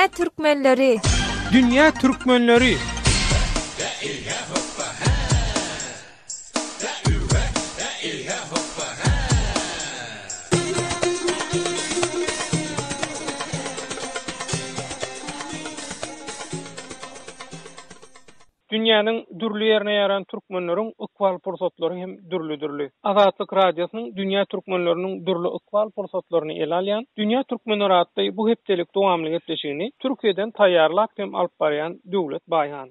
Dünýä türkmenleri! Dünýä türkmenleri! Dünýäniň dürli ýerine ýaran türkmenleriň ykbal pursatlary hem dürli-dürli. Azatlyk Radiosynyň dünýä türkmenleriniň dürli ykbal pursatlaryny ele alýan Dünýä türkmenleri atly bu hepdelik dowamly gepleşigini Türkiýeden taýýarlap hem alyp barýan Döwlet Baýhan.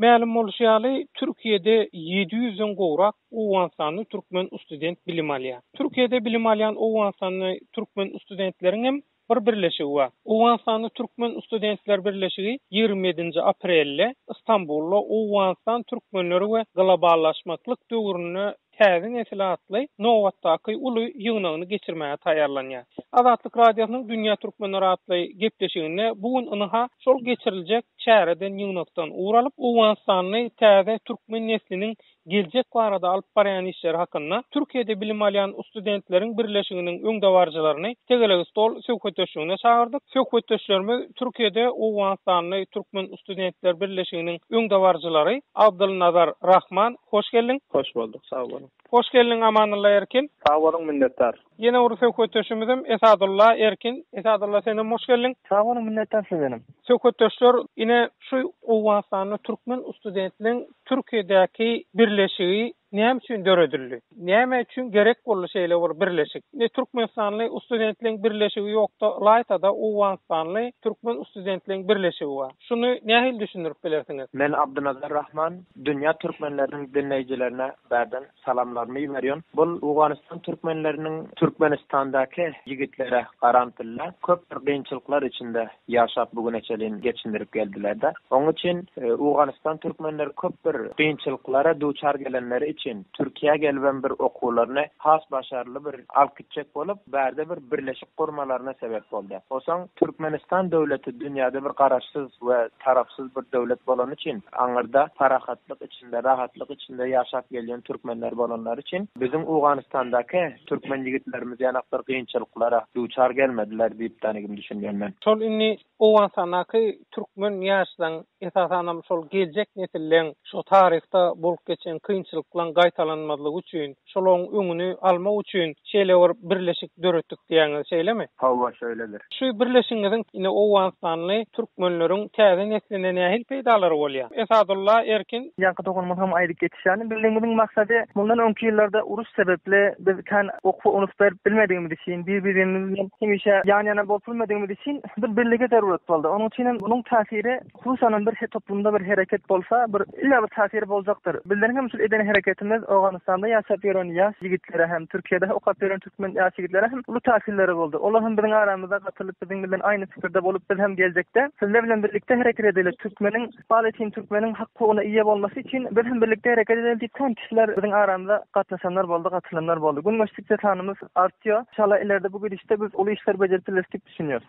Mälim bolşy ýaly, Türkiýede 700-den gowrak owganystanly türkmen ustudent bilim alýar. Türkiýede bilim alýan owganystanly türkmen ustudentleriň hem bir birleşigi bar. Owganystanly türkmen ustudentler birleşigi 27-nji aprelde Stambulda Owganystan türkmenleri we globallaşmaklyk döwründe Täze nesil atly nobatdaky uly ýygnagyny geçirmäge taýýarlanýar. Azatlyk Radiosynyň Dünýä Türkmenleri atly gepleşiginde bu gün ynha şol geçiriljek çäreden ýygnakdan ugur alyp, owganystanly täze türkmen nesliniň geljek barada alyp barýan işleri hakynda Türkiýede bilim alýan ustudentleriň birleşiginiň öňdebaryjylaryny tegelek stol söhbetdeşligine çagyrdyk. Söhbetdeşlerimiz Türkiýede owganystanly türkmen ustudentler birleşiginiň öňdebaryjylary Abdylnazar Rahman, Hoş geldiň. Hoş bolduk, sag boluň. Hoş geldiň Amanylla Erkin. Sag boluň, minnetdar. Ýene bir söhbetdeşimizem Esadulla Erkin. Esadulla senem hoş geldiň. Sag boluň, minnetdar sizdenem. Söhbetdeşler, ine şu Owganystanda türkmen ustudentleň Türkiýedäki birleşigi näme üçin döredildi? Näme üçin gerek boldy şeýle bir birleşik? Ine türkmenistanly ustudentleň birleşigi ýokda ylaýtada owganystanly türkmen ustudentleň birleşigi bar. Şuny nähili düşündirip bilersiňiz? Men Abdynazar Rahman, dünýä türkmenleriniň diňleýjilerine bärden salamlarymy iberýän. Bul Owganystan türkmenleriniň Türkmenistandaky ýigitlere garantylda köp bir gynçylyklar içinde ýaşap bu güne çelin geçindirip geldiler-de. Oň üçin Owganystan türkmenleri köp bir gynçylyklara duçar gelenleri üçin Türkiýä gelibem bir okuwlaryny has başarly bir alyp gitjek bolup bärde bir birleşik gurmalaryna sebep boldy. Osoň Türkmenistan döwleti dünýäde bir garaşsyz we tarapsyz bir döwlet bolany üçin aňyrda parahatlyk içinde rahatlyk içinde ýaşap gelýän türkmenler bolanlary üçin biziň Owganystandaky türkmen ýigitlerimiz ýanak bir gynçylyklara duçar gelmediler diýip danigim düşünýän men. Şol indi Owganystandaky türkmen ýaşlaň esasanam şol geljek nesilleň şu taryhda bolup geçen kynçylyklaň gaýtalanmazlygy üçin Şolaryň öňüni almak üçin şeýle bir birleşik döretdik diýýäňiz, şeýlemi? Hawa, şeýledir. Şu birleşigiňiziň ine owganystanly türkmenleriň täze nesline nähili peýdalary bolýar? Esadulla Erkin. Ýaňky doganymyz hem aýdyp geçişi ýaly, birligimiziň maksady mundan öňki ýyllarda uruş sebäpli biz kän okuwa üns berip bilmedigimiz üçin, bir-birimiz bilen hemişe ýan-ýana bolup bilmedigimiz üçin bir birlige zerurat boldy. Onuň üçin hem munuň täsiri Hususanam bir toplumda bir hereket bolsa, bir illa bir täsiri boljakdyr. Bizleriň hem şul eden hereketimiz Owganystanda ýaşap ýören ýaş ýigitlere hem, Türkiýede okap ýören türkmen ýaş ýigitlere hem uly täsirleri boldy. Olar hem biziň aramyza gatylyp, biziň bilen aýny pikirde bolup, biz hem geljekde sizler bilen birlikde hereket edeli, türkmeniň ykbaly üçin, türkmeniň hak-hukugyna eýe bolmasy üçin biz hem birlikde hereket edeli diýip kän kişiler biziň aramyza gatnaşanlar boldy, gatylanlar boldy. Gün geçdikçe sanymyz artýar. Inşallah ileride bu gidişde biz uly işler bejerip bileris diýip düşünýäris.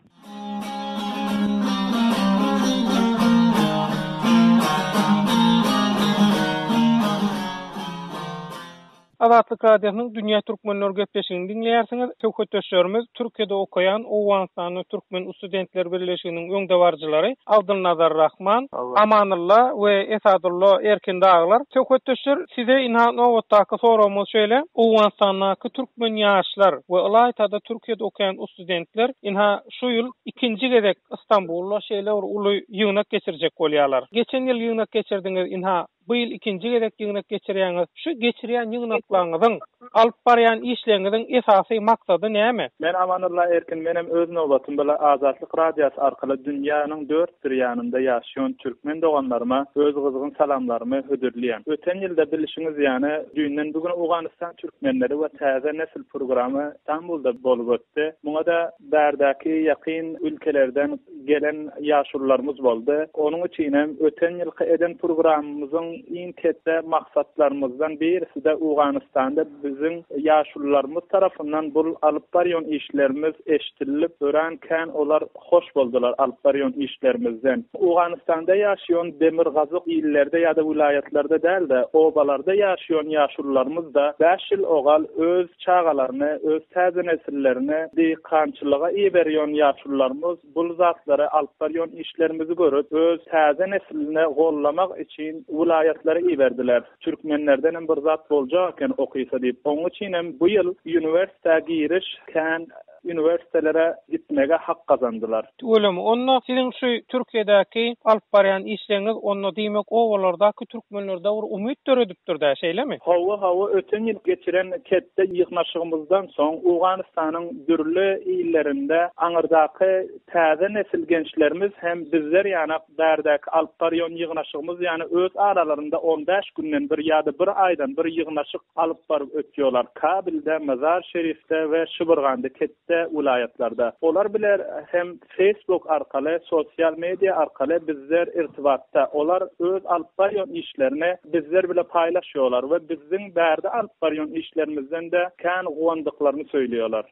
Azatlyk Radiosynyň Dünýä Türkmenleri gepleşigini diňleýärsiňiz. Söhbetdeşlerimiz Türkiýede okaýan Owganystanly Türkmen ustudentler birleşiginiň öňdebaryjylary Abdylnazar Rahman, Amanylla we Esadulla Erkin dagylar. Söhbetdeşler, size ynha nobatdaky soragymyz şeýle, Owganystandaky türkmen ýaşlar we ylaýta-da Türkiýede okaýan Studentler ynha şu ýyl ikinji gezek Stambulda şeýle bir uly ýygnak geçirjek bolýarlar. Geçen ýyl ýygnak geçirdiňiz, ynha bu ýyl ikinji gezek ýygnak geçirýäňiz. Şu geçirýän ýygnaklaryňyzyň, alyp barýan işleriňiziň esasy maksady näme? Men Amanulla Erkin menem öz nobatym bile Azatlyk Radiosy arkaly dünýäniň dört bir ýanynda ýaşaýan türkmen doganlaryma öz gyzgyn salamlarymy hödürleýän. Öten ýylda bilişiňiz ýany düýnden bu gün Owganystan türkmenleri we täze nesil programy Stambulda bolup ötdi. Muňa-da bärdäki ýakyn ülkelerden gelen ýaşulularymyz boldy. Onuň üçinem öten ýylky eden programmymyzyň. iň ketde maksatlarymyzdan birisi-de Owganystanda biziň ýaşulularymyz tarapyndan bul alyp barýan işlerimiz eşdilip örän kän olar hoş boldular alyp barýan işlerimizden. Owganystanda ýaşaýan demirgazyk illerde ýa-da welaýatlarda däl-de, obalarda ýaşaýan ýaşulularymyz-da bäş ýyl ogal öz çagalaryny, öz täze nesillerini diýkançylyga iberýän ýaşulularymyz bul zatlary alyp barýan işlerimizi görüp, öz täze nesline gollamak üçin welaýatlara iberdiler. Türkmenlerdenem bir zat boljak eken okysa diýip. Oň üçinem bu ýyl uniwersitä giriş kän uniwersitelere gitmege hak gazandylar. Tüweleme. Onda siziň şu Türkiýedäki alyp barýan işleriňiz onda diýmek obalardaky türkmenlerde bir umyt döredipdir-dä, şeýlemi? Hawa, hawa, öten ýyl geçiren ketde ýygnaşygymyzdan soň Owganystanyň dürli illerinde aňyrdaky täze nesil gençlerimiz hem bizler ýanak bärdäki alyp barýan ýygnaşygymyz ýany öz aralarynda on bäş günden bir ýa-da bir aýdan bir ýygnaşyk alyp baryp ötýorlar Kabilde, Mazar Şerifde we Şybyrganda ketde welaýatlarda. Olar biler hem Facebook arkaly, sosial media arkaly bizler irtibatda. Olar öz alyp barýan işlerini bizler bile paýlaşýorlar we biziň bärde alyp barýan işlerimizden-de kän guwandyklaryny söýleýorlar.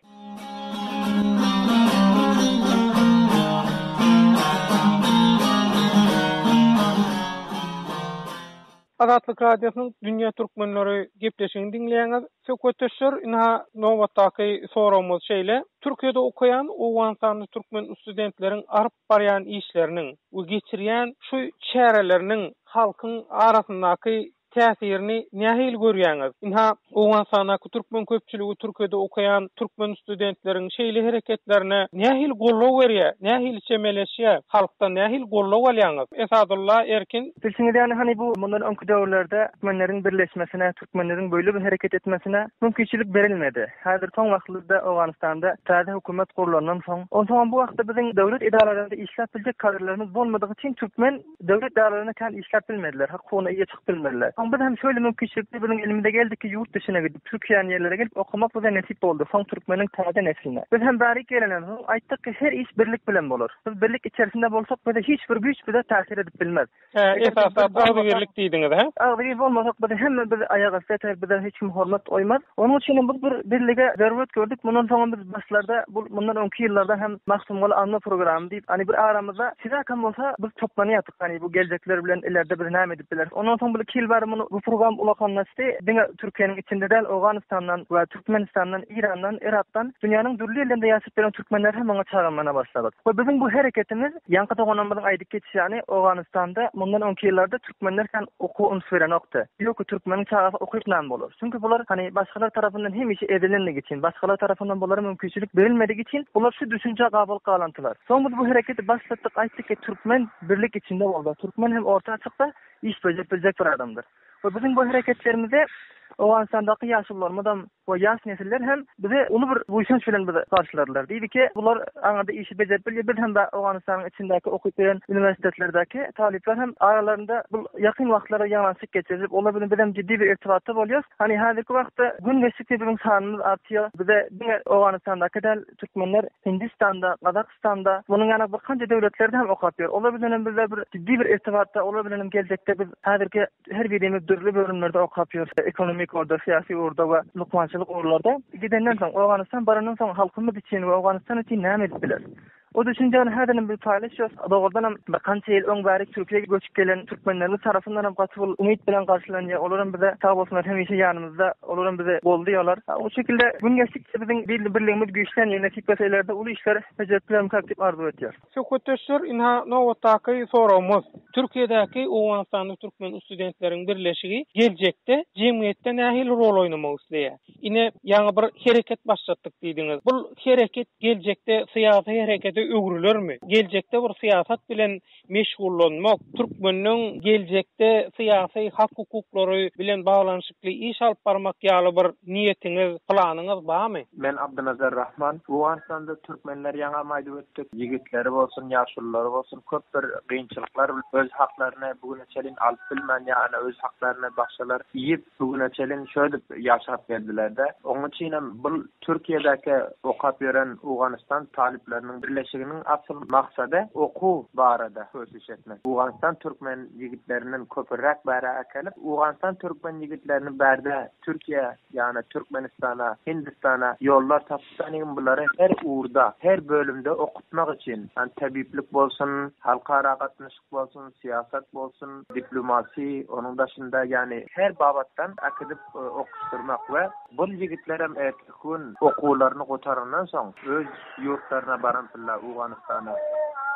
Azatlyk Radiosynyň Dünýä Türkmenleri gepleşigini diňleýäňiz. Söhbetdeşler, ynha, nobatdaky soragymyz şeýle, Türkiýede okaýan owganystanly türkmen studentleriň aryp barýan işleriniň we geçirýän şu çäreleriniň halkyň arasyndaky täsirini nähili görýäňiz? Ynha, Owganystandaky türkmen köpçüligi Türkiýede okaýan türkmen studentleriň şeýle hereketlerine nähili goldaw berýär, nähili çemeleşýär, halkdan nähili goldaw alýaňyz? Esadulla Erkin. Bilşiňiz ýaly, hany bu mundan öňki döwürlerde türkmenleriň birleşmesine, türkmenleriň böyle bir hereket etmesine mümkinçilik berilmedi. Häzir soň wagtlarda Owganystanda täze hökümet gurlandan soň, onsoňam bu wagtda biziň döwlet edaralarynda işläp biljek kadrlarymyz bolmadygy üçin türkmen Döwlet edaralarynda kän işläp bilmediler, hukugyna eýe çykyp bilmediler. Soň biz hem şöyle mümkinçilikli biziň elimize geldi ki, ýurt dyşyna gidip, Türkiýäni ýerlere gelip okamak bize nesip boldy, soň türkmeniň täze nesline. Biz hem bärik gelenden soň aýtdyk ki, her iş birlik bilen bolar. Biz birlik içerisinde bolsak bize hiç bir güýç bize täsir edip bilmez. Hä, esasy zat agzybirlik diýdiňiz, hä? Agzybir bolmasak bizi hemme bizi aýak asty eter, bize hiç kim hormat goýmaz. Onuň üçin hem biz bir birlige zerurət gördük. Mundan soňam biz başlarda bu mundan öňki ýyllarda hem Magtymguly alma programy diýip, hany bir aramyzda siräkam bolsa biz toplanýardyk. Hany bu geljekler bilen ileride biz näme edip bileris. Ondan soň bir iki ýyl bäri muny bu program ulakanlaşdy. Diňe Türkiýäniň içinde däl, Owganystandan we Türkmenistandan, Irandan, Yrakdan, dünýäniň dürli ýerlerinde ýaşap ýören türkmenler hem muňa çagyrmana başladyk. We biziň bu hereketimiz ýaňky doganlarymyzyň aýdyp geçişi ýaly Owganystanda mundan öňki ýyllarda türkmenler kän okuwa üns berenokdy. Ýok, türkmeniň çagasy okyp näme bolar? Çünki bular hany başgalar tarapyndan hemişe ezilenligi üçin, başgalar tarapyndan bulara mümkinçilik berilmedigi üçin bular şu düşünjä gabalyp galantylar. Soň biz bu hereketi başlatdyk, aýtdyk ki, türkmen birlik içinde bolsa, türkmen hem orta çyksa iş bejerip biljek bir adamdyr. We biziň bu hereketlerimize Owganystandaky ýaşulularymyzam we ýaş nesiller hem bizi uly bir buýsanç bilen bizi garşyladylar. Diýdi ki, bular aňyrda işi bejerip bilýär, biz hem Owganystanyň içindäki okyp ýören uniwersitetlerdäki talyplar hem aralarynda bu ýakyn wagtlarda ýygnanyşyk geçirilip, olar bilen biz hem jiddi bir irtibatda bolýarys. Hany häzirki wagtda gün geçdikçe biziň sanymyz artýar. Bize diňe Owganystandaky däl, türkmenler Hindistanda, Gazagystanda, munuň ýaly bir kança döwletlerde hem okap ýör. Olar bilen hem bizler bir jiddi bir irtibatda, olar bilen hem geljekde biz häzirki Her birimiz dürli bölümlerde okap ýörüs, ekonomik ugurda, syýasy ugurda we lukmançylyk ugurlarda. Gidenden soň, Owganystan barandan soň halkymyz üçin we Owganystan üçin näme edip bileris? O düşünjäni häzirem biz paýlaşýarys. Dogrudanam, bir kança ýyl öň bäri Türkiýä göçüp gelen türkmenlerimiz tarapyndan hem gaty uly umyt bilen garşylanýar. Olar hem bize sag bolsunlar, hemişe ýanymyzda, olar hem bizi goldaýarlar. O şekilde gün geçdikçe biziň birligimiz güýçlenýär. Nesip bolsa ileride uly işler bejerip bilermikak diýip arzuw etýäris. Söhbetdeşler, ynha, nobatdaky soragymyz. Türkiýedäki Owganystanly türkmen studentleriň birleşigi geljekde jemgyýetde nähili rol oýnamak isleýär? Ine, ýaňy bir hereket başlatdyk diýdiňiz. Bu hereket geljekde syýasy herekete öwrülermi? Geljekde bir syýasat bilen meşgullanmak, türkmeniň geljekde syýasy hak-hukuklary bilen baglanyşykly iş alyp barmak ýaly bir niýetiňiz, planyňyz barmy? Men Abdynazar Rahman. Owganystanda türkmenler ýaňam aýdyp ötdük, ýigitleri bolsun, ýaşululary bolsun köp bir kynçylyklar bilen öz haklaryny bu güne çelin alyp bilmän ýa-da öz haklaryny başgalar iýip bu güne çelin şödüp ýaşap geldiler-de. Onuň üçinem bul Türkiýedäki okap ýören Owganystan talyplarynyň birleşigi. birleşiginiň asyl maksady okuw barada köşüş etmek. Owganystan türkmen ýigitlerinden köpüräk bärä äkelip, Owganystan türkmen ýigitlerini bärde Türkiýä, ýagny Türkmenistana, Hindistana ýollar tapyp bulary her ugurda, her bölümde okutmak üçin, ýagny tebiplik bolsun, halkara gatnaşyk bolsun, syýasat bolsun, diplomasi, onuň daşynda, ýagny her babatdan äkidip okuşdyrmak we bul ýigitlerem erteki gün okuwlaryny gutarandan soň öz ýurtlaryna baran pilla Owganystana.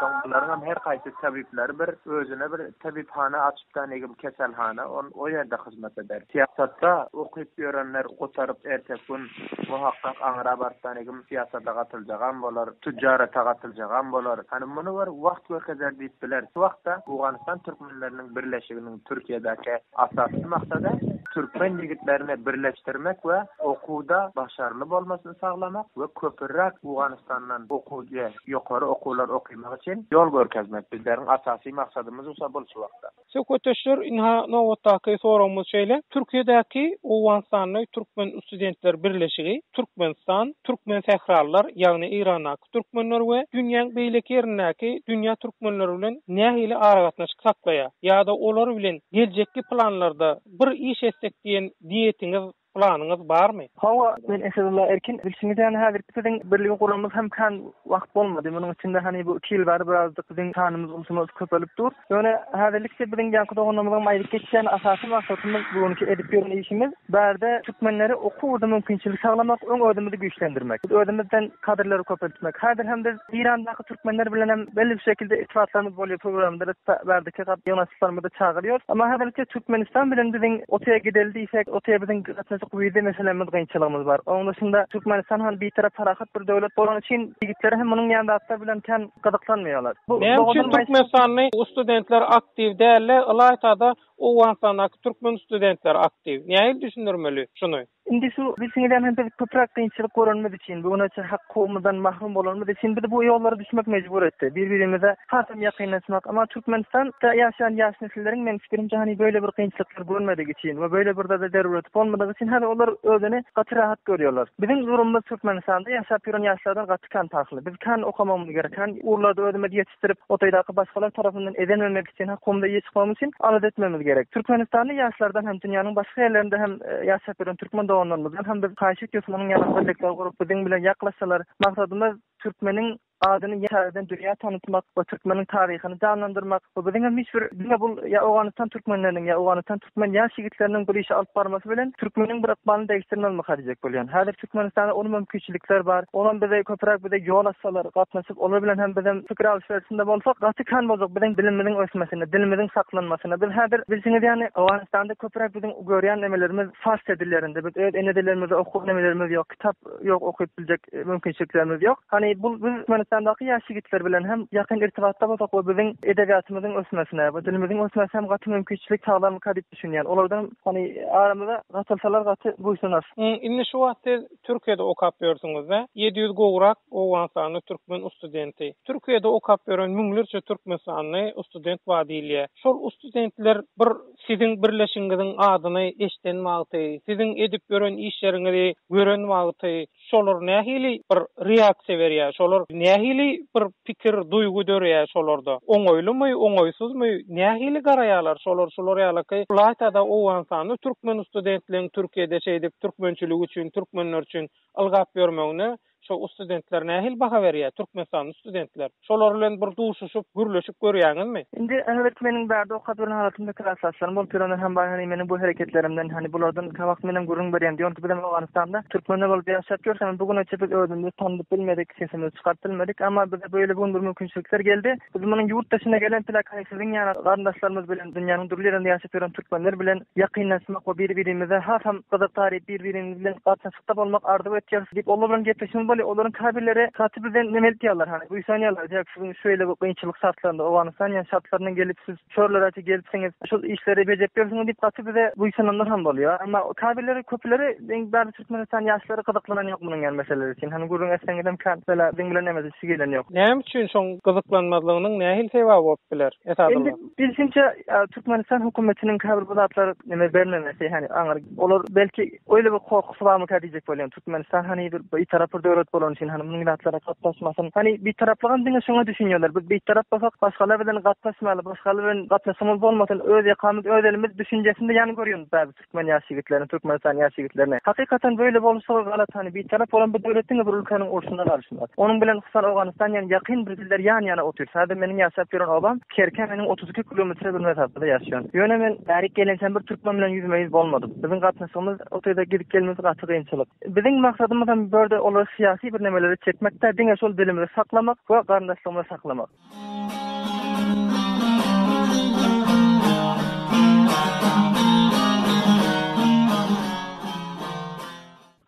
Soň bularyňam her haýsy tabipleri bir özüne bir tabiphana açypdan egim keselhana on o ýerde hyzmat eder. Syýasatda okyp ýörenler gutaryp erteki gün muhakkak aňyra barypdan egim syýasata gatyljagam bolar, tüjjarata gatyljagam bolar. Hany muny bir wagt görkezer diýip bileris. Şu wagtda Owganystan türkmenleriniň birleşiginiň Türkiýedäki Esasy maksady türkmen ýigitlerini birleşdirmek we okuwda başarly bolmasyny saglamak we köpüräk Owganystandan okuwjy ýokary okuwlar okymak üçin ýol görkezmek bizleriň asasy maksadymyz usa bul şu wagtda. Söhbetdeşler ynha nobatdaky soragymyz şeýle, Türkiýedäki Owganystanly Türkmen Studentler Birleşigi Türkmenistan, Türkmen Sähralylar ýagny Eýrandaky Türkmenler we dünýäň beýleki ýerindäki dünýä türkmenleri bilen nähili aragatnaşyk saklaýar ýa-da olar bilen geljekki planlarda bir iş etsek diýen niýetiňiz, planyňyz barmy? Hawa, men Esedulla Erkin. Bilşiňiz ýaly häzirki biziň birligi guramyz hem kän wagt bolmady. Munuň içinde hany bu iki ýyl bäri birazjyk biziň sanymyz, ulsumyz köpelip dur. Ýöne häzirlikçe biziň ýaňky doganlarymyzyň aýdyp geçýän esasy maksatymyz bu günki edip ýören işimiz bärde türkmenleri okuw ugurda mümkinçilik saglamak, öň özümizi güýçlendirmek. Biz özümizden kadrlary köpeltmek. Häzir hem biz Eýrandaky türkmenler bilen hem belli bir şekilde irtibatlarymyz bolýar, programda biz bärdeki ýygnanyşyklarymyzda çagyrýarys. Emma häzirlikçe Türkmenistan bilen biziň otaýa gideli diýsek, otaýa biziň gatnaşyk wiza meselemmiz kynçylygymyz bar. Onuň dışynda Türkmenistan han bitarap parahat bir döwlet bolany üçin ýigitler hem munuň ýaly zatlar bilen kän gyzyklanmaýarlar. Bu Näme üçin türkmenistanly studentler aktiw dälde, ylaýtada Owganystandaky türkmen studentleri aktiw? Nähili düşündirmeli şuny? Indi şu bilşiňiz ýaly hem biz köpräk kynçylyk görenimiz üçin, bu güne çenli hak-hukugymyzdan mahrum bolanymyz üçin bizi bu ýollara düşmek mejbur etdi. Bir-birimize hasam ýakynlaşmak. Emma Türkmenistanda ýaşaýan ýaş nesilleriň meň pikirimçe hany beýle bir kynçylyklar görmedigi üçin we beýle bir zada zerureti bolmadygy üçin häzir olar özüni gaty rahat görýärler. Biziň durumymyz Türkmenistanda ýaşap ýören ýaşlardan gaty kän parhly. Biz kän okamagymyz gerek, kän ugurlarda özümizi ýetişdirip, otaýdaky başgalar tarapyndan ezenmemek üçin, hakymyza eýe çykmagymyz üçin alada etmegimiz gerek. Türkmenistanly ýaşlardan hem, dünýäniň başga ýerlerinde hem ýaşap ýören türkmen doganlarymyzdan hem biz haýyş etýäris, munuň ýaly birlikler gurup, biziň bilen ýaklaşsalar, maksadymyz türkmeniň adyny täzeden dünýä tanytmak we türkmeniň taryhyny janlandyrmak we biziň hem hiç bir diňe bul ýa Owganystan türkmenleriniň ýa Owganystan türkmen ýaş ýigitleriniň bul işi alyp barmasy bilen türkmeniň bir ykbalyny degişdirmezmika diýjek bolýan. Häzir Türkmenistanda uly mümkinçilikler bar. Olam bize köpräk bize ýol açsalar, gatnaşyp olar bilen hem bizem pikir alyşberişinde bolsak gaty kän boljak biziň bilimimiziň ösmesine, dilimiziň saklanmasyna. Biz häzir bilşiňiz ýaly Owganystanda köpräk biziň görýän nemelerimiz farsça dillerinde. Biz öz ene dillerimizde okuw nemelerimiz ýok, kitap ýok okyp biljek mümkinçiliklerimiz ýok. Hany bu biz Türkmenistandaky ýaş ýigitler bilen hem ýakyn irtibatda bolsak we biziň edebiýatymyzyň ösmesine we dilimiziň ösmesine hem gaty mümkinçilik saglarmyka diýip düşünýän. Olardan hany aramyza gatylsalar gaty buýsanarys. Indi şu wagt siz Türkiýede okap ýörsüňiz-dä? 700 gowrak owganystanly türkmen ustudenti. Türkiýede okap ýören müňlerçe türkmenistanly ustudent bar diýilýär. Şol ustudentler bir siziň birleşigiňiziň adyny eşden wagty, siziň edip ýören işleriňizi gören wagty şolar nähili bir reaksiýa berýär, şolar nähili bir pikir, duýgy döreýär şolarda? Oňaýlymy, oňaýsyzmy, nähili garaýarlar şolar şular ýalyky ylaýta-da Owganystanda türkmen studentleň Türkiýede şeýdip türkmençilik üçin, türkmenler üçin ylgap ýörmegine Şo studentler nähili baha berýär, türkmenistanly studentler? Şolar bilen bir duşuşyp, gürleşip görýäňizmi? Indi elbetde meniň bärde okap ýören halatymda klasdaşlarym bolup ýörenler hem bar, hany meniň bu hereketlerimden, hany bulardan käwagt menem gürrüň berýän, diýon ki bizem Owganystanda türkmenler bolup ýaşap ýörüs, hany bu güne çenli biz özümizi tanydyp bilmedik, sesimizi çykaryp bilmedik, emma bize beýle bu gün bir mümkinçilikler geldi. Biz munuň ýurt daşyna gelen plak hany siziň ýaly garyndaşlarymyz bilen dünýäniň dürli ýerinde ýaşap ýören türkmenler bilen ýakynlaşmak we bir-birimize hasam gyzykdaryp bir-birimiz bilen gatnaşykda bolmak arzuw etýäris diýip olar bilen gepleşigimiz bolýar. Olaryň käbirleri gaty bizden neme edýärler hany buýsanýarlar diýýär siziň şeýle bir kynçylyk şartlarynda Owganystan ýaly şartlaryndan gelip siz şorlara gelipsiňiz şol işleri bejerip ýörsüňiz diýip gaty bize buýsananlar hem bolýar. Emma käbirleri köpüleri meň bärde Türkmenistan ýaşlary gyzyklanan ýok munuň ýaly meseleler üçin. Hany gürrüň etseňizem kän bela biziň bilen nemesi gelen ýok. Näme üçin şoň gyzyklanmazlygynyň nähili sebäbi bolup biler Esadylla? Indi bilşimçe Türkmenistan hökümetiniň käbir bu zatlar neme bermemesi hany aňyr olar belki öýle bir korkusy barmyka diýjek bolýan Türkmenistan hany bir bitarap bir döwlet. döwlet bolany üçin hany munuň zatlara gatnaşmasyn. Hany Bitaraplygam diňe şoňa düşünýärler. Biz Bitarap bolsak başgalar bilen gatnaşmaly, başgalar bilen gatnaşygymyz bolmasyn, öz ýakamyz öz elimiz düşünjesinde ýany görýän bäzi türkmen ýaş ýigitlerini, Türkmenistan ýaş ýigitlerini. Hakykatan böyle boluşlygy galat hany Bitarap bolan bir döwlet diňe bir ülkäniň urşuna garyşmaz. Onuň bilen hususan Owganystan ýaly ýakyn bir diller ýan ýana otyr. Sada meniň ýaşap ýören obam Kerkä meniň 32 kilometre bir mesafada ýaşaýan. Ýöne men bärik gelinçäm bir türkmen bilen ýüzme-ýüz bolmadym. Biziň gatnaşygymyz o taýda gidip gelmesi gaty kynçylyk. Biziň maksadymyz hem bu ýerde olary syýasy bir nemelere çekmek däl, diňe şol dilimizi saklamak we garyndaşlygymyzy saklamak.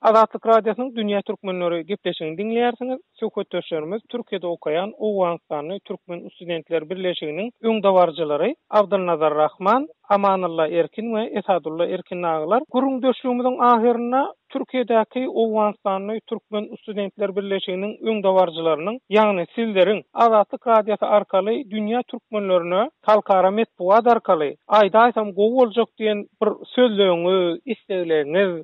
Azatlyk Radiosynyň Dünýä Türkmenleri gepleşigini diňleýärsiňiz. Söhbetdeşlerimiz Türkiýede okaýan Owganystanly türkmen studentler birleşiginiň öňdebaryjylary Abdylnazar Rahman, Amanylla Erkin we Esadulla Erkin dagylar. Gürrüňdeşligimiziň ahyrynda Türkiýedäki Owganystanly türkmen studentler birleşiginiň öňdebaryjylarynyň, ýagny sizleriň Azatlyk Radiosy arkaly dünýä türkmenlerine halkara metbugat arkaly aýdaýsam gowy boljak diýen bir sözleňiz, islegleriňiz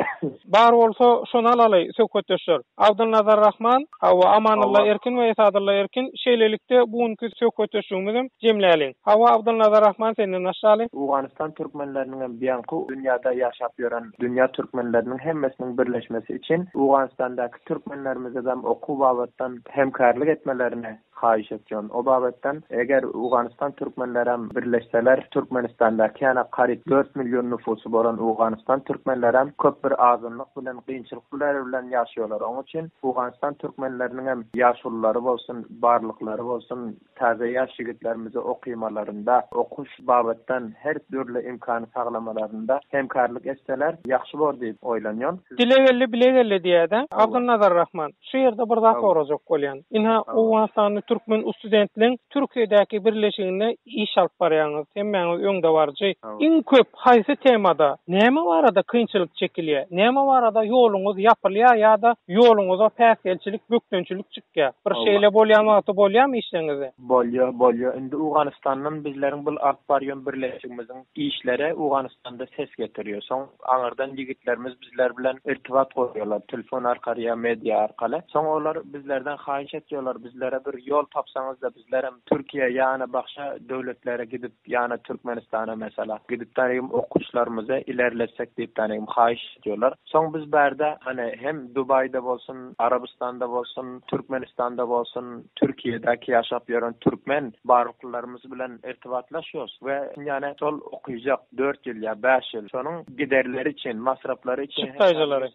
bar bolsa şony alaly söhbetdeşler. Abdylnazar Rahman, Hawa, Amanylla Erkin we Esadylla Erkin, şeýlelikde bu günki söhbetdeşligimizem jemläliň. Hawa, Abdylnazar Rahman senden başlaly. Owganystan türkmenleriniňem biýanky dünýäde ýaşap ýören dünýä türkmenleriniň hemmesiniň birleşmesi üçin Owganystandaky türkmenlerimizedem okuw babatdan hemkarlyk etmelerini haýyş etýän. O babatdan eger Owganystan türkmenlerem birleşseler Türkmenistandaky ýana garyp dört million nufusy bolan Owganystan türkmenlerem köp bir azynlyk bilen kynçylyklar bilen ýaşaýarlar. Oň üçin Owganystan türkmenleriniňem ýaşululary bolsun barlyklary bolsun täze ýaş ýigitlerimize okymalarynda, okuş babatdan her dürli imkany saglamalarynda hemkarlyk etseler ýagşy bor diýip oýlanýan. Dile geldi, bile geldi diýýä-dä. Abdylnazar Rahman, şu ýerde bir zat sorajak bolýan. Ynha, Owganystanly türkmen ustudentleň Türkiýedäki birleşiginde iş alyp barýaňyz, hemmäňiz öňdebaryjy. Iň köp haýsy temada, näme barada kynçylyk çekilýär? Näme barada ýoluňyz ýapylýar ýa-da ýoluňyza päsgelçilik, bökdençilik çykýar? Bir şeýle bolýan wagty bolýarmy işleriňizde? Bolýar, bolýar. Indi Owganystandan bizleriň bul alyp barýan birleşigimiziň işleri Owganystanda ses getirýär. Soň aňyrdan ýigitlerimiz bizler bilen irtibat gurýarlar, telefon arkaly ýa media arkaly. Soň olar bizlerden haýyş etýärler, bizlere bir ýol tapsaňyzda bizlerem Türkiýä ýa-da başga döwletlere gidip, ýa-da Türkmenistana mesela gidip tanygym okuşlarymyzy ilerletsek diýip tanygym haýyş edýärler. Soň biz bärde hany hem Dubaýda bolsun, Arabystanda bolsun, Türkmenistanda bolsun, Türkiýedäki ýaşap ýören türkmen barlyklylarymyz bilen irtibatlaşýos we ýane şol okyjak dört ýyl ýa bäş ýyl şonuň giderleri üçin, masraplary üçin Çykdaýjylary.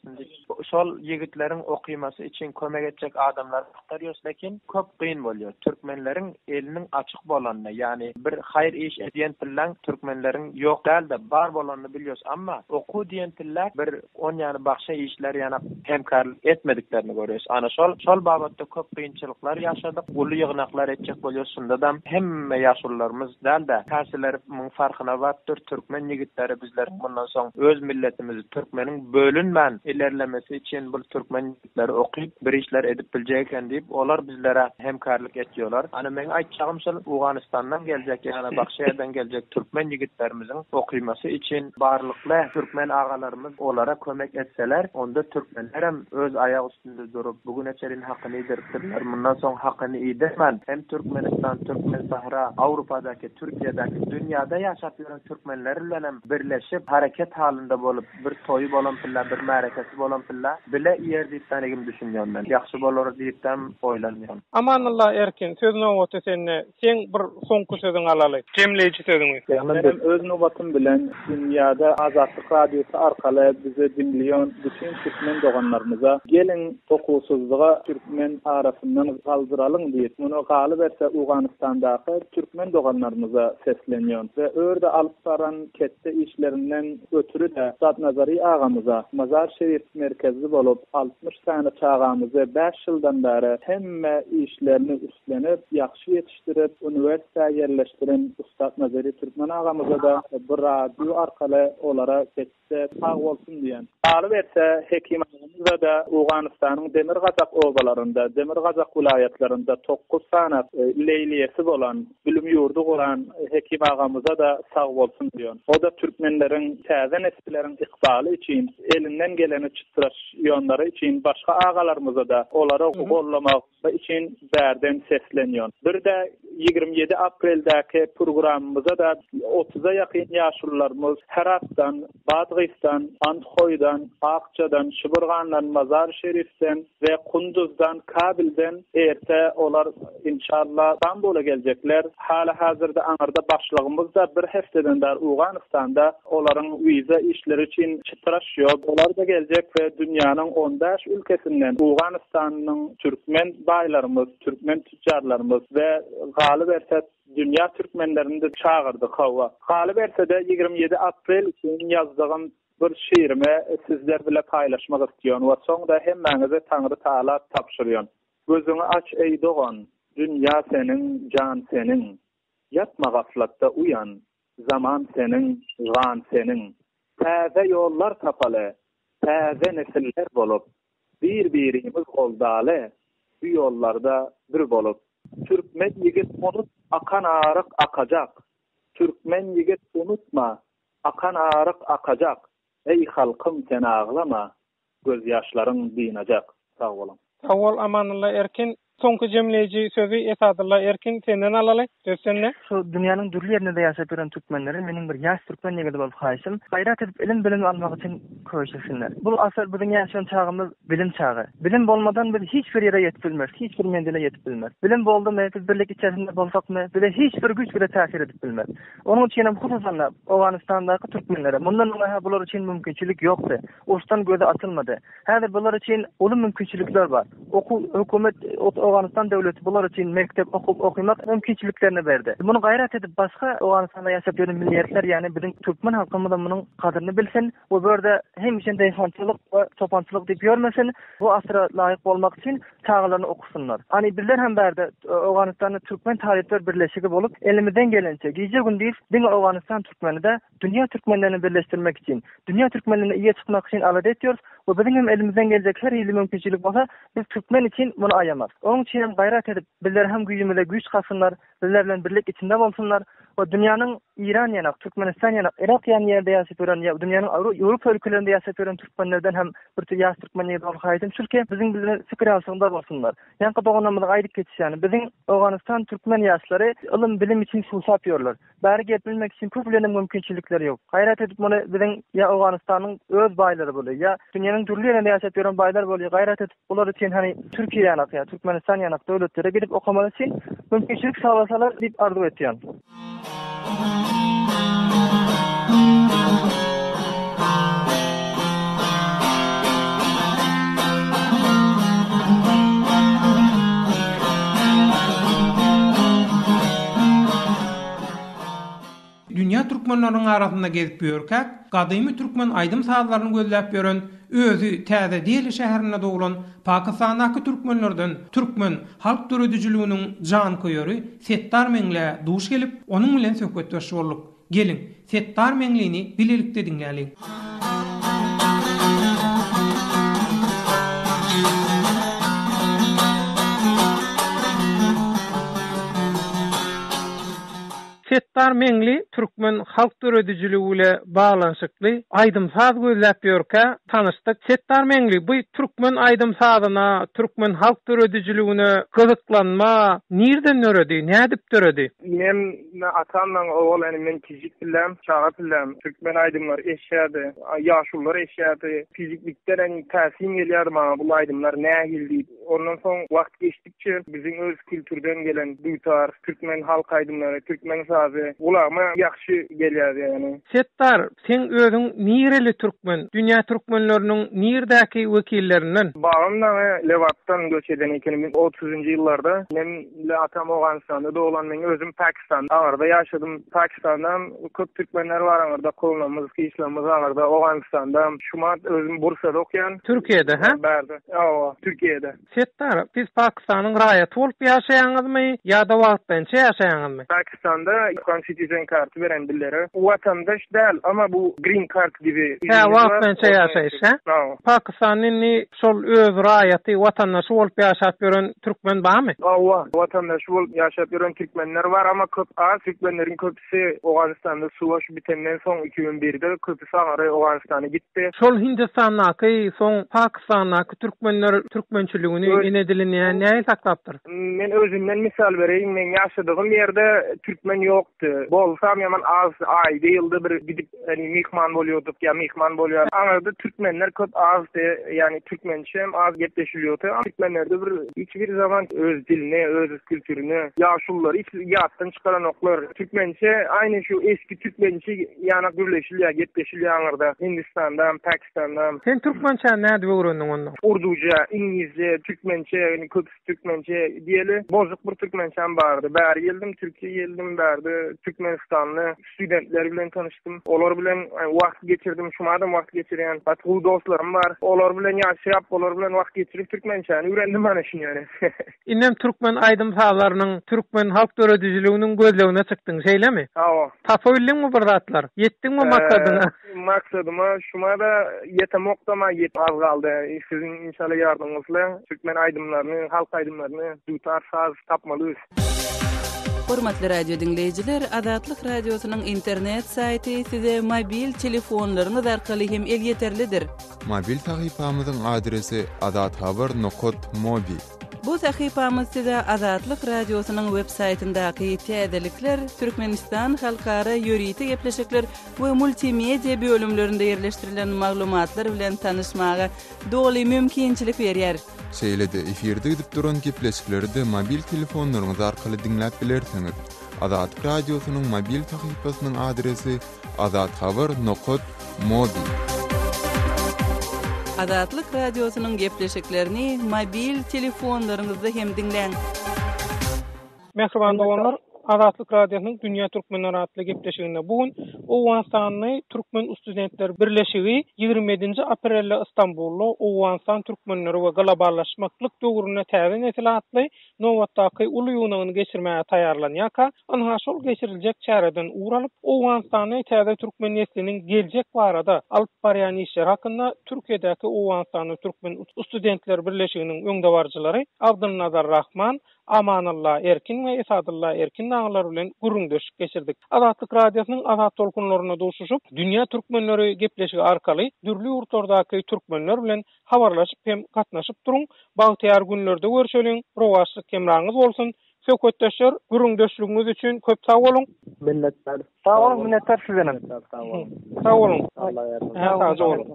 Şol ýigitleriň okymasy üçin kömek etjek adamlary agtarýos lekin köp kyn bolýar. Türkmenleriň eliniň açyk bolanyny ýani bir haýyr iş edýän pillaň türkmenleriň ýok dälde bar bolanyny bilýos amma okuw diýen pilla bir on ýany bagşa işler ýanak hemkarlyk etmediklerini görýos. Ana şol şol babatda köp kynçylyklar ýaşadyk uly ýygnaklar etjek bolýos şundadam hemme ýaşulularymyz dälde käsileri muň farkyna barypdyr türkmen ýigitleri bizleriň mundan soň öz milletimizi türkmeniň bölünmän ilerlemesi üçin bul türkmen ýigitleri okyp bir işler edip biljek eken diýip olar bizlere hemkarlyk etýolar. Ana meň aýtjagym şul Owganystandan geljek ýa-da başga ýerden geljek türkmen ýigitlerimiziň okymasy üçin barlykly türkmen agalarymyz olara kömek etseler onda türkmenlerem öz aýak üstünde durup bu güne çenli hakyny iýdiripdirler mundan soň hakyny iýdirmän hem Türkmenistan Türkmensahra Awrupadaky Türkiýedäki dünýäde ýaşap ýören türkmenler bilenem birleşip hereket halynda bolup bir toýy bolan pille bir märekesi bolan pille bile iýer diýipdenigim düşünýän men. Ýagşy bolar diýipdem oýlanýan. Amanylla Erkin, söz nobaty sende. Seň bir soňky sözüňi alaly. Jemleýji sözüňi. Menem öz nobatym bilen dünýäde Azatlyk Radiosy arkaly bizi diňleýän bütin türkmen doganlarymyza geliň okuwsyzlyga türkmen arasyndan galdyralyň diýip, muny galyberse Owganystandaky türkmen doganlarymyza seslenýän we örde alyp baran ketde işlerinden ötri-de Datnazary agamyza Mazar Şerif merkezli bolup 60 sany çagamyzy bäş ýyldan bäri hemme işlerini. üstlenip, ýagşy ýetişdirip, uniwersitä ýerleşdiren ussat Nazary Türkmen agamyza-da bu radio arkaly olara de sag bolsun diýen. Galyberse, Hekim agamyza-da Owganystanyň demirgazak obalarynda, demirgazak welaýatlarynda tokguz sany leýliýesi bolan, bilim ýurdy guran Hekim agamyza-da sag bolsun diýen. O-da türkmenleriň täze nesilleriň ykbaly üçin elinden geleni çytraşýanlary üçin başga agalarymyza-da olary gollamak üçin bärden seslenýän. Bir-de 27 apreldäki programmymyza-da otuza ýakyn ýaşulularymyz Heratdan, Badgysdan, Andhoýdan, Akjadan, Şibirgandan, Mazar-i-Şerifden we Kunduzdan, Kabilden erte olar inşallah Stambula geljekler. Hali-hazirde aňyrda başlygymyz-da bir hepdeden bäri Owganystanda olaryň wiza işleri üçin çytraşýar. Olar-da geljek we dünýäniň on bäş ülkesinden Owganystanyň türkmen baýlarymyz, türkmen tütjarlarymyz we galyberse dünýä türkmenlerini-de çagyrdyk hawa. Galyberse-de 27 aprel üçin ýazdygym bir şygrimy sizler bile paýlaşmak isleýän we soň-da hemmäňize Taňry Taala tabşyrýan. Gözüňi aç eý dogan, dünýä seniň, jan seniň. Ýatma gaflatda uýan, zaman seniň, gan seniň. Täze ýollar tapaly, täze nesiller bolup, Bir-birimiz goldaly, bu ýollarda bir bolup. Türkmen ýigit unut akan aryk akajak, Türkmen ýigit unutma, akan aryk akajak, Eý halkym sen aglama, Gözýaşlaryň dynajak. Sag boluň. Sag bol Amanulla Erkin. Soňky jemleýji sözi Esadylla Erkin senden alaly. Söz sende. Şu dünýäniň dürli ýerinde ýaşap ýören türkmenlere meniň bir ýaş türkmen ýigidi bolup haýyşym, gaýrat edip ilim-bilim almak üçin köşeşsinler. Bul asyr biziň ýaşaýan çagymyz bilim çagy. Bilim bolmadan biz hiç bir ýere ýetip bilmeris, hiç bir menzile ýetip bilmeris. Bilim boldumy, biz birlik içerisinde bolsakmy, bize hiç bir güýç bize täsir edip bilmez. Onuň üçin hem hususan-da Owganystandaky türkmenlere mundan öňe-hä bular üçin mümkinçilik ýokdy. Uruşdan gözi açylmady. Häzir bular üçin uly mümkinçilikler bar. Okuw, hökümet, Owganystan döwleti bular üçin mekdep okup okymak mümkinçiliklerini berdi. Muny gaýrat edip başga Owganystanda ýaşap ýören milliýetler, ýagny biziň türkmen halkymyzam munuň gadyryny bilsin we bu ýerde hemişe daýhançylyk we çopançylyk diýip ýörmesin, bu asyra laýyk bolmak üçin çagalaryny okusynlar. Hany bizler hem bärde Owganystanda Türkmen talyplar birleşigi bolup elimizden gelençe gije-gündiz diňe Owganystan türkmeni-de Dünýä türkmenlerini birleşdirmek üçin, dünýä türkmenlerine eýe çykmak üçin alada etýäris we biziň hem elimizden geljek her hili mümkinçilik bolsa, biz türkmen üçin muny aýamarys. Onuň üçin hem gaýrat edip, bizler hem güýjümize güýç gatsynlar, bizler bilen birlik içinde bolsunlar we dünýäniň Iran ýanak, Türkmenistan ýanak, Yrak ýaly ýerde ýaşap ýören ýa dünýäniň Ýewropa ülkelerinde ýaşap ýören türkmenlerden hem bir ýaş türkmen ýigidi bolup haýyşym şulki, biziň bilen pikir alşygynda bolsunlar. Ýaňky doganlarymyzyň aýdyp geçişi ýaly, biziň Owganystan türkmen ýaşlary ylym-bilim üçin suwsap ýörler. Bäri gelip bilmek üçin köpleriniň mümkinçilikleri ýok. Gaýrat edip muny biziň ýa Owganystanyň öz baýlary bolýar, ýa dünýäniň dürli ýerinde ýaşap ýören baýlar bolýar, gaýrat edip bular üçin hany Türkiýe ýanak ýa Türkmenistan ýanak döwletlere gidip okamaly üçin mümkinçilik saglasalar diýip arzuw etýän. Dünýä türkmenleriniň arasynda gezip ýörkäk, gadymy türkmen aýdym-sazlaryny gözläp ýören, özi Täze Deli şäherinde doglan Pakistandaky türkmenlerden türkmen halk döredijiliginiň janköýeri Setdar Meňlä duş gelip, onuň bilen söhbetdeş bolduk. Geliň, Setdar Meňlini bilelikde diňläliň. Setdar Meňli türkmen halk döredijiligi bile baglanyşykly aýdym-saz gözläp ýörkä tanyşdyk. Setdar Meňli, bu türkmen aýdym-sazyna, türkmen halk döredijiligine gyzyklanma nirden döredi, nädip döredi? Men atam maňa owal ýani men kijik pillem, çaga pillem türkmen aýdymlary eşýärdi, ýaşulular eşýärdi. Kijiklikden ýani täsin gelýärdi maňa bul aýdymlar nähili diýip. Ondan soň wagt geçdikçe biziň öz kültürden gelen dutar, türkmen halk aýdymlary, türkmen sazy. eşilýärdi. Gulagyma ýagşy gelýärdi ýagny. Setdar, seň özüň nireli türkmen? Dünýä türkmenleriniň nirdäki wekillerinden? Babam dagy Lebapdan göç eden ekeni otuzynjy ýyllarda. Men bile atam Owganystanda doglan, meň özüm Pakistanda aňyrda ýaşadym. Pakistandam köp türkmenler bar aňyrda, kowlamyz, gyşlamyz aňyrda, Owganystandam. Şumat özüm Bursada okýan. Türkiýede, hä? Bärde. Hawa, Türkiýede. Setdar, siz Pakistanyň raýaty bolup ýaşaýaňyzmy ýa-da wagtlaýynça ýaşaýaňyzmy? Pakistanda Afgan citizen karty beren dillere. Watandaş däl, amma bu green kart gibi. Hä, wagtlaýynça ýaşaýyş, hä? Hawa. Pakistanda indi şol öz raýaty, watandaşy bolup ýaşap ýören türkmen barmy? Hawa, watandaşy bolup ýaşap ýören türkmenler bar, amma köp az. Türkmenleriň köpüsi Köpüsi Owganystanda suwaş bitenden soň 2001-de köpüsi aňry Owganystana gitdi. Şol Hindistandaky, soň Pakistandaky türkmenler türkmençiligini, ene dilini nähili saklapdyr? Men özümden mysal bereýin, meň ýaşadygym ýerde türkmen ýokdy. Bolsam ýaman az, aýda ýylda bir gidip ýagny myhman bolýardyk ýa myhman bolýar. Aňyrda türkmenler köp azdy, ýagny türkmençe hem az gepleşilýärdi. Türkmenlerde bir hiç bir zaman öz dilini, öz kültürini, ýaşululary hiç ýatdan çykaranoklar. Türkmençe aýny şu eski türkmençe ýanak gürleşilýär, gepleşilýär aňyrda, Hindistandam, Pakistandam. Sen türkmençäni nädip öwrendiň onda? Urduja, iňlisje, türkmençe, ýagny köpüsi türkmençe diýeli. Bozuk bir türkmençäm bardy. Bäri geldim, Türkiýä geldim, bärde türkmenistanly studentler bilen tanyşdym. Olar bilen wagt geçirdim, şumadam wagt geçirýän. Gaty gowy dostlarym bar. Olar bilen ýaşap, olar bilen wagt geçirip türkmençäni öwrendim ana şuny ýöne. Indem türkmen aýdym-sazlarynyň, türkmen halk döredijiliginiň gözlegine çykdyň, şeýlemi? Hawa. Tapabildiňmi bir zatlar? Ýetdiňmi maksadyňa? Maksadyma şuma-da ýetemokdam-a, ýet az galdy. Siziň inşallah ýardamyňyzla türkmen aýdymlaryny, halk aýdymlaryny, dutar saz tapmalydys. Hormatly radio diňleýjiler, Azatlyk Radiosynyň internet saýty size mobil telefonlaryňyz arkaly hem elýeterlidir. Mobil sahypamyzyň adresi azathabar nokat mobi. Bu sahypamyz size Azatlyk Radiosynyň web saýtyndaky täzelikler, Türkmenistan halkara ýörite gepleşikler we multimedia bölümlerinde ýerleşdirilen maglumatlar bilen tanyşmaga doly mümkinçilik berýär. Şeýle-de efirde gidip duran gepleşikleri-de mobil telefonlaryňyz arkaly diňläp bilersiňiz. Azatlyk Radiosynyň mobil sahypasynyň adresi azathabar nokat mobi. Azatlyk Radiosynyň gepleşiklerini mobil telefonlaryňyzda hem diňläň. Mähriban doganlar, Azatlyk Radiosynyň Dünýä Türkmenleri atly gepleşiginde bu gün Owganystanly Türkmen Ustudentler Birleşigi 27-nji aprelde Istanbulda Owganystan türkmenleri we globallaşmaklyk döwründe täze nesil atly nobatdaky uly ýygnagyny geçirmäge taýýarlanýarka, ynha şol geçiriljek çäreden ugur alyp, Owganystanda täze türkmen nesliniň geljek barada alyp barýan işleri hakynda Türkiýedäki Owganystanly Türkmen Studentler Birleşiginiň öňdebaryjylary Abdylnazar Rahman, Amanalla Erkin we Esadylla Erkin dagylar bilen gürrüňdeşlik geçirdik. Azatlyk Radiosynyň Azat tolkunlarynda duşuşyp, Dünýä türkmenleri gepleşigi arkaly dürli ýurtlardaky türkmenler bilen habarlaşyp hem gatnaşyp duruň. Bagtyýar günlerde görşeliň, rowaçlyk hemraňyz bolsun! Söhbetdeşler, gürrüňdeşligiňiz üçin köp sag boluň! Minnetdar. Sag boluň, minnetdar sizdenem. Sag boluň. Sag boluň. Alla ýardam. Hä, sagja boluň.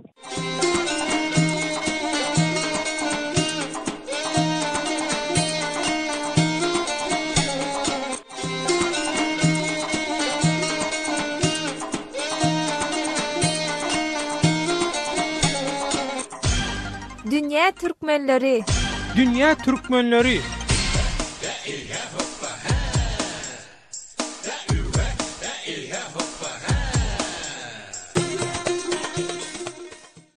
Dünýä türkmenleri. Dünýä türkmenleri.